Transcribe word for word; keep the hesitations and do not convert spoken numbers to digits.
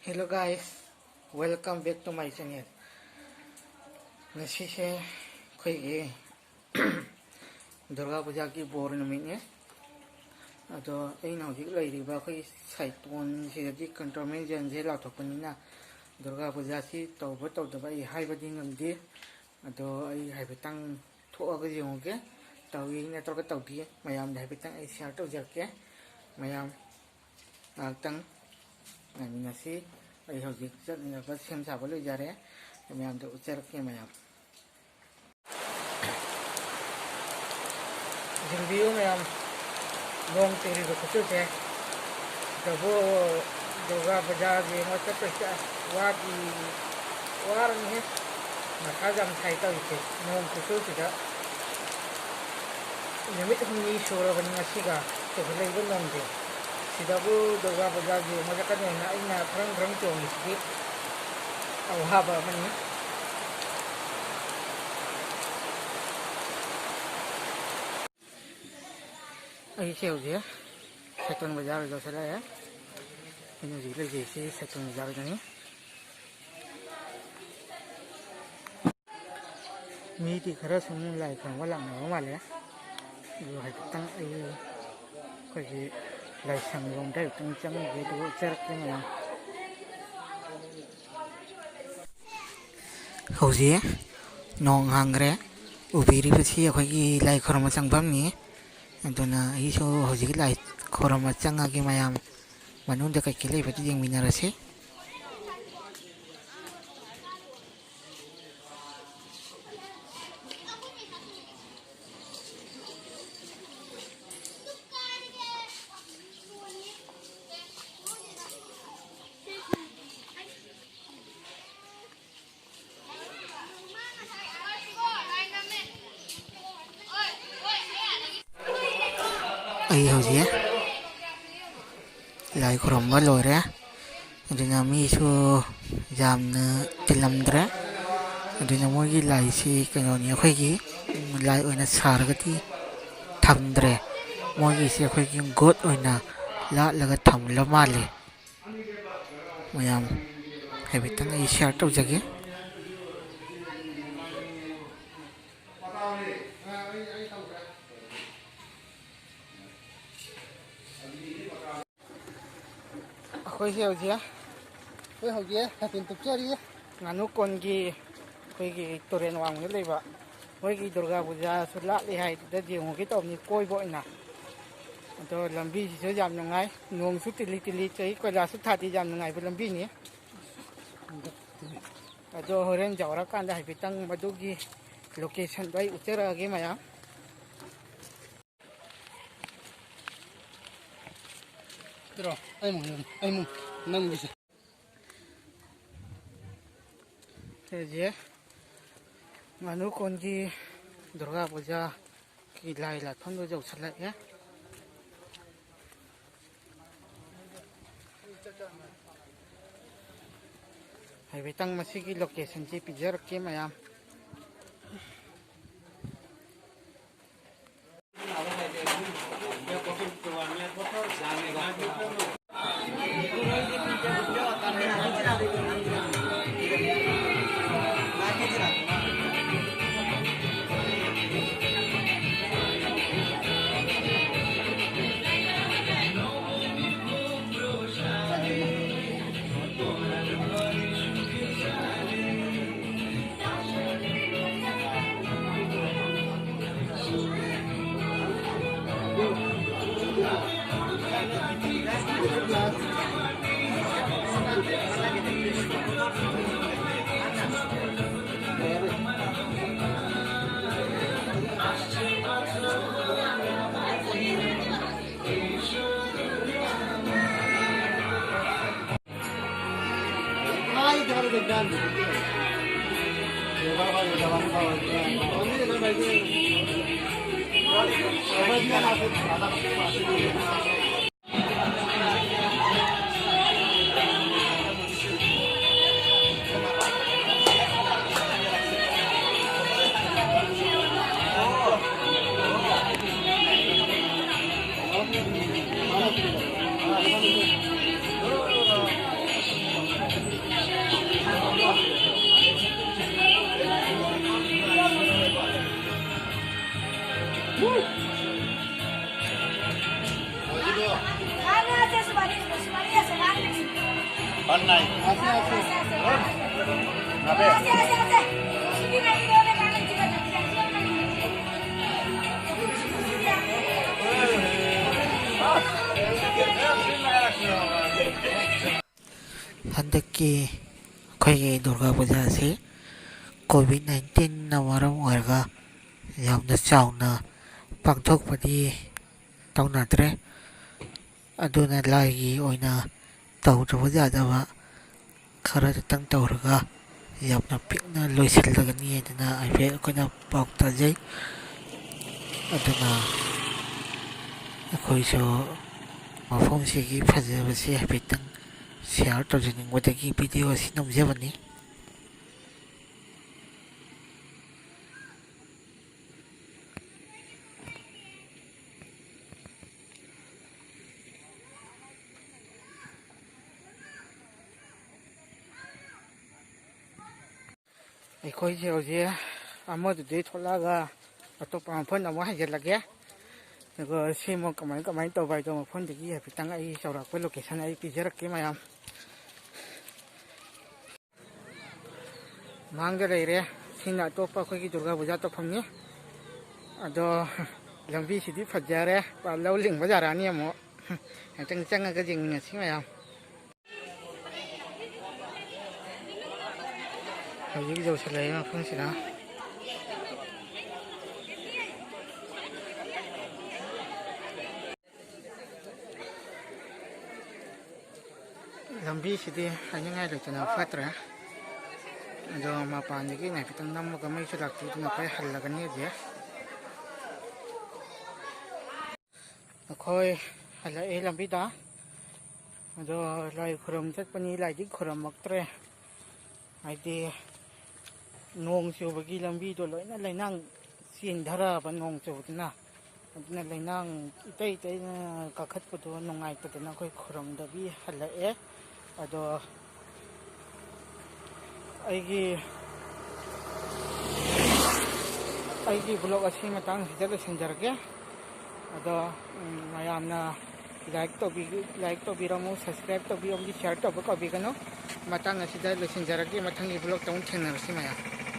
Hello guys, welcome back to my channel. ꯉꯁꯤꯁꯦ ꯑꯩꯈꯣꯏꯒꯤ ꯗꯨꯔꯒꯥ ꯄꯨꯖꯥꯒꯤ ꯕꯣꯔ ꯅꯨꯃꯤꯠꯅꯦ꯫ ꯑꯗꯣ ꯑꯩꯅ ꯍꯧꯖꯤꯛ ꯂꯩꯔꯤꯕ ꯑꯩꯈꯣꯏꯒꯤ ꯁꯥꯏꯇꯣꯟꯁꯤꯗꯗꯤ ꯀꯟꯇꯣꯟꯃꯦꯟ ꯖꯣꯟꯁꯦ ꯂꯥꯎꯊꯣꯛꯄꯅꯤꯅ ꯗꯨꯔꯒꯥ ꯄꯨꯖꯥꯁꯤ ꯇꯧꯕ ꯇꯧꯗꯕ ꯑꯩ ꯍꯥꯏꯕꯗꯤ ꯉꯝꯗꯦ꯫ ꯑꯗꯣ ꯑꯩ ꯍꯥꯏꯐꯦꯠꯇꯪ ꯊꯣꯛꯑꯒ ꯌꯦꯡꯉꯨꯒꯦ, ꯇꯧꯏ ꯅꯠꯇ꯭ꯔꯒ ꯇꯧꯗꯦ, ꯃꯌꯥꯝꯗ ꯍꯥꯏꯐꯦꯠꯇꯪ ꯑꯩ ꯁꯤꯌꯥꯔ ꯇꯧꯖꯔꯛꯀꯦ꯫ ꯃꯌꯥꯝ ꯉꯥꯏꯍꯥꯛꯇꯪ ꯉꯥꯏꯃꯤꯟꯅꯁꯤ꯫ ꯑꯩ ꯍꯧꯖꯤꯛ ꯆꯠꯅꯅꯕ ꯁꯦꯝ ꯁꯥꯕ ꯂꯣꯏꯖꯔꯦ, ꯃꯌꯥꯝꯗ ꯎꯠꯆꯔꯛꯀꯦ꯫ ꯃꯌꯥꯝ ꯌꯦꯡꯕꯤꯌꯨ ꯃꯌꯥꯝ, ꯅꯣꯡ ꯆꯨꯔꯤꯕ ꯈꯨꯆꯨꯁꯦ꯫ ꯁꯤꯗꯕꯨ ꯗꯨꯔꯒꯥ ꯄꯨꯖꯥ ꯌꯦꯡꯕ ꯆꯠꯄꯁꯤꯗ ꯋꯥꯗꯤ ꯋꯥꯔꯅꯤꯍꯦ꯫ ꯃꯊꯥ ꯌꯥꯝ ꯁꯥꯏ ꯇꯧꯔꯤꯁꯦ ꯅꯣꯡ ꯈꯨꯆꯨꯁꯤꯗ꯫ ꯅꯨꯃꯤꯠ ꯍꯨꯝꯅꯤ ꯁꯨꯔꯕꯅꯤ ꯉꯁꯤꯒ ꯆꯨꯈꯠꯂꯛꯏꯕ ꯅꯣꯡꯁꯦ꯫ ꯁꯤꯗꯕꯨ ꯗꯨꯔꯒꯥ ꯄꯨꯖꯥ ꯌꯦꯡꯕ ꯆꯠꯀꯅꯤ ꯍꯥꯏꯅ ꯑꯩꯅ ꯈ꯭ꯔꯪ ꯈ꯭ꯔꯪ ꯆꯣꯡꯉꯤꯁꯤꯗꯤ ꯑꯋꯥꯕ ꯑꯃꯅꯤ꯫ ꯑꯩꯁꯦ ꯍꯧꯖꯤꯛ ꯁꯦꯛꯇꯣꯟ ꯕꯖꯥꯔ ꯌꯧꯁꯤꯜꯂꯛꯑꯦ꯫ ꯑꯩꯅ ꯍꯧꯖꯤꯛ ꯂꯩꯖꯩꯁꯤ ꯁꯦꯛꯇꯣꯟ ꯕꯖꯥꯔꯗꯅꯤ꯫ ꯃꯤꯗꯤ ꯈꯔ ꯁꯨꯝ ꯂꯥꯏ ꯈꯨꯔꯨꯝꯕ ꯂꯥꯛꯅꯕ ꯃꯥꯜꯂꯦ꯫ ꯑꯗꯨ ꯍꯥꯏꯐꯦꯠꯇꯪ ꯑꯩ ꯑꯩꯈꯣꯏꯒꯤ ꯂꯥꯏꯁꯪ ꯂꯣꯝꯗ ꯍꯥꯏꯐꯦꯠꯇꯪ ꯆꯪꯉꯨꯒꯦ, ꯑꯗꯨꯒ ꯎꯠꯆꯔꯛꯀꯦ ꯃꯌꯥꯝ꯫ ꯍꯧꯖꯤꯛ ꯅꯣꯡ ꯍꯥꯡꯈ꯭ꯔꯦ꯫ ꯎꯕꯤꯔꯤꯕꯁꯤ ꯑꯩꯈꯣꯏꯒꯤ ꯂꯥꯏ ꯈꯨꯔꯨꯝꯕ ꯆꯪꯐꯝꯅꯤ꯫ ꯑꯗꯨꯅ ꯑꯩꯁꯨ ꯍꯧꯖꯤꯛ ꯂꯥꯏ ꯈꯨꯔꯨꯝꯕ ꯆꯪꯉꯒꯦ ꯃꯌꯥꯝ꯫ ꯃꯅꯨꯡꯗ ꯀꯩꯀꯩ ꯂꯩꯕꯗꯨ ꯌꯦꯡꯃꯤꯟꯅꯔꯁꯤ꯫ ꯑꯩ ꯍꯧꯖꯤꯛ ꯂꯥꯏ ꯈꯨꯔꯨꯝꯕ ꯂꯣꯏꯔꯦ꯫ ꯑꯗꯨꯅ ꯃꯤꯁꯨ ꯌꯥꯝꯅ ꯇꯤꯜꯂꯝꯗ꯭ꯔꯦ꯫ ꯑꯗꯨꯅ ꯃꯣꯏꯒꯤ ꯂꯥꯏꯁꯤ ꯀꯩꯅꯣꯅꯤ, ꯑꯩꯈꯣꯏꯒꯤ ꯂꯥꯏ ꯑꯣꯏꯅ ꯁꯥꯔꯒꯗꯤ ꯊꯝꯗ꯭ꯔꯦ꯫ ꯃꯣꯏꯒꯤꯁꯤ ꯑꯩꯈꯣꯏꯒꯤ ꯒꯣꯠ ꯑꯣꯏꯅ ꯂꯥꯠꯂꯒ ꯊꯝꯂ ꯃꯥꯜꯂꯦ꯫ ꯃꯌꯥꯝ ꯍꯥꯏꯐꯦꯠꯇꯪ ꯑꯩ ꯁꯤꯌꯥꯔ ꯇꯧꯖꯒꯦ꯫ ꯑꯩꯈꯣꯏꯁꯦ ꯍꯧꯖꯤꯛ, ꯑꯩꯈꯣꯏ ꯍꯧꯖꯤꯛ ꯁꯥꯇꯤꯟ ꯇꯨꯞꯆꯔꯤ꯫ ꯉꯥꯅꯨ ꯀꯣꯟꯒꯤ ꯑꯩꯈꯣꯏꯒꯤ ꯇꯨꯔꯦꯟ ꯋꯥꯡꯃꯗ ꯂꯩꯕ ꯃꯣꯏꯒꯤ ꯗꯨꯔꯒꯥ ꯄꯨꯖꯥꯁꯨ ꯂꯥꯠꯂꯤ ꯍꯥꯏꯗꯨꯗ ꯌꯦꯡꯉꯨꯒꯦ ꯇꯧꯕꯅꯤ ꯀꯣꯏꯕ ꯑꯣꯏꯅ꯫ ꯑꯗꯣ ꯂꯝꯕꯤꯁꯤꯁꯨ ꯌꯥꯝ ꯅꯨꯡꯉꯥꯏ, ꯅꯣꯡꯁꯨ ꯇꯤꯂꯤ ꯇꯤꯂꯤ ꯆꯨꯏ, ꯀꯣꯏꯂꯥꯁꯁꯨ ꯊꯥꯗꯦ, ꯌꯥꯝ ꯅꯨꯡꯉꯥꯏꯕ ꯂꯝꯕꯤꯅꯤ꯫ ꯑꯗꯣ ꯍꯣꯔꯦꯟ ꯌꯧꯔꯀꯥꯟꯗ ꯍꯥꯏꯐꯦꯠꯇꯪ ꯃꯗꯨꯒꯤ ꯂꯣꯀꯦꯁꯟꯗꯣ ꯑꯩ ꯎꯠꯆꯔꯛꯑꯒꯦ ꯃꯌꯥꯝ꯫ ꯁꯤꯔꯣ? ꯑꯩ ꯑꯃꯨꯛ, ꯑꯩ ꯑꯃꯨꯛ ꯅꯪꯒꯤꯁꯦ꯫ ꯁꯤꯁꯦ ꯉꯥꯅꯨ ꯀꯣꯟꯒꯤ ꯗꯨꯔꯒꯥ ꯄꯨꯖꯥꯒꯤ ꯂꯥꯏ ꯂꯥꯠꯐꯝꯗꯨ ꯌꯧꯁꯤꯜꯂꯛꯑꯦ꯫ ꯍꯥꯏꯐꯦꯠꯇꯪ ꯃꯁꯤꯒꯤ ꯂꯣꯀꯦꯁꯟꯁꯤ ꯄꯤꯖꯔꯛꯀꯦ ꯃꯌꯥꯝ꯫ ꯍꯟꯗꯛꯀꯤ ꯑꯩꯈꯣꯏꯒꯤ ꯗꯨꯔꯒꯥ ꯄꯨꯖꯥ ꯑꯁꯤ ꯀꯣꯚꯤꯗ ꯅꯥꯏꯟꯇꯤꯟꯅ ꯃꯔꯝ ꯑꯣꯏꯔꯒ ꯌꯥꯝꯅ ꯆꯥꯎꯅ ꯄꯥꯡꯊꯣꯛꯄꯗꯤ ꯇꯧꯅꯗ꯭ꯔꯦ꯫ ꯑꯗꯨꯅ ꯂꯥꯏꯒꯤ ꯑꯣꯏꯅ ꯇꯧꯗꯕ ꯌꯥꯗꯕ ꯈꯔꯗꯇꯪ ꯇꯧꯔꯒ ꯌꯥꯝꯅ ꯄꯤꯛꯅ ꯂꯣꯏꯁꯤꯜꯂꯒꯅꯤ ꯍꯥꯏꯗꯅ ꯍꯥꯏꯐꯦꯠ ꯑꯩꯈꯣꯏꯅ ꯄꯥꯎ ꯇꯥꯖꯩ꯫ ꯑꯗꯨꯅ ꯑꯩꯈꯣꯏꯁꯨ ꯃꯐꯝꯁꯤꯒꯤ ꯐꯖꯕꯁꯤ ꯍꯥꯏꯐꯦꯠꯇꯪ ꯁꯤꯌꯥꯔ ꯇꯧꯖꯅꯤꯡꯕꯗꯒꯤ ꯚꯤꯗꯤꯑꯣ ꯑꯁꯤ ꯅꯝꯖꯕꯅꯤ꯫ ꯑꯩꯈꯣꯏꯁꯦ ꯍꯧꯖꯤꯛ ꯑꯃꯗꯨꯗꯩ ꯊꯣꯛꯂꯛꯑꯒ ꯑꯇꯣꯞꯄ ꯃꯐꯝꯗ ꯑꯃꯨꯛ ꯍꯥꯏꯖꯤꯜꯂꯒꯦ꯫ ꯑꯗꯨꯒ ꯁꯤꯃꯨꯛ ꯀꯃꯥꯏ ꯀꯃꯥꯏꯅ ꯇꯧꯕ ꯍꯥꯏꯗꯣ ꯃꯐꯝꯗꯨꯒꯤ ꯍꯥꯏꯐꯦꯠꯇꯪ ꯑꯩ ꯆꯥꯎꯔꯥꯛꯄ ꯂꯣꯀꯦꯁꯟ ꯑꯩ ꯄꯤꯖꯔꯛꯀꯦ ꯃꯌꯥꯝ꯫ ꯃꯥꯡꯗ ꯂꯩꯔꯦ꯫ ꯁꯤꯅ ꯑꯇꯣꯞꯄ ꯑꯩꯈꯣꯏꯒꯤ ꯗꯨꯔꯒꯥ ꯄꯨꯖꯥ ꯇꯧꯐꯝꯅꯤ꯫ ꯑꯗꯣ ꯂꯝꯕꯤꯁꯤꯗꯤ ꯐꯖꯔꯦ꯫ ꯂꯧ ꯂꯤꯡꯕ ꯌꯥꯔꯛꯑꯅꯤ ꯑꯃꯨꯛ꯫ ꯉꯥꯛꯇꯪ ꯆꯪꯉꯒ ꯌꯦꯡꯃꯤꯟꯅꯁꯤ ꯃꯌꯥꯝ꯫ ꯍꯧꯖꯤꯛ ꯌꯧꯁꯤꯜꯂꯛꯑꯦ ꯃꯐꯝꯁꯤꯗ꯫ ꯂꯝꯕꯤꯁꯤꯗꯤ ꯍꯥꯏꯅꯤꯡꯉꯥꯏ ꯂꯩꯇꯅ ꯐꯠꯇ꯭ꯔꯦ꯫ ꯑꯗꯣ ꯃꯄꯥꯟꯗꯒꯤ ꯍꯥꯏꯐꯦꯠꯇꯪ ꯅꯝꯃꯒ ꯃꯩꯁꯨ ꯂꯥꯛꯇꯦ, ꯑꯗꯨꯅ ꯑꯩꯈꯣꯏ ꯍꯜꯂꯒꯅꯤ ꯍꯧꯖꯤꯛ꯫ ꯑꯩꯈꯣꯏ ꯍꯜꯂꯛꯑꯦ ꯂꯝꯕꯤꯗ꯫ ꯑꯗꯣ ꯂꯥꯏ ꯈꯨꯔꯨꯝ ꯆꯠꯄꯅꯤ, ꯂꯥꯏꯗꯤ ꯈꯨꯔꯨꯝꯃꯛꯇ꯭ꯔꯦ꯫ ꯍꯥꯏꯗꯤ ꯅꯣꯡ ꯆꯨꯕꯒꯤ ꯂꯝꯕꯤꯗꯣ ꯂꯣꯏꯅ ꯂꯩꯅꯥꯡ ꯆꯦꯟꯊꯔꯛꯑꯕ ꯅꯣꯡ ꯆꯨꯕꯗꯨꯅ꯫ ꯑꯗꯨꯅ ꯂꯩꯅꯥꯡ ꯏꯇꯩ ꯏꯇꯩꯅ ꯀꯥꯈꯠꯄꯗꯣ ꯅꯨꯡꯉꯥꯏꯇꯗꯅ ꯑꯩꯈꯣꯏ ꯈꯨꯔꯨꯝꯗꯕꯤ ꯍꯜꯂꯛꯑꯦ꯫ ꯑꯗꯣ ꯑꯩꯒꯤ, ꯑꯩꯒꯤ ꯕ꯭ꯂꯣꯛ ꯑꯁꯤ ꯃꯇꯥꯡꯁꯤꯗ ꯂꯣꯏꯁꯤꯟꯖꯔꯒꯦ꯫ ꯑꯗꯣ, ꯎꯝ, ꯃꯌꯥꯝꯅ ꯂꯥꯏꯛ ꯇꯧꯕꯤ ꯂꯥꯏꯛ ꯇꯧꯕꯤꯔꯝꯃꯨ, ꯁꯕꯁꯀ꯭ꯔꯥꯏꯕ ꯇꯧꯕꯤꯌꯨ ꯑꯃꯗꯤ ꯁꯤꯌꯥꯔ ꯇꯧꯕ ꯀꯥꯎꯕꯤꯒꯅꯨ꯫ ꯃꯇꯥꯡ ꯑꯁꯤꯗ ꯂꯣꯏꯁꯤꯟꯖꯔꯒꯦ꯫ ꯃꯊꯪꯒꯤ ꯕ꯭ꯂꯣꯛꯇ ꯑꯃꯨꯛ ꯊꯦꯡꯅꯔꯁꯤ ꯃꯌꯥꯝ꯫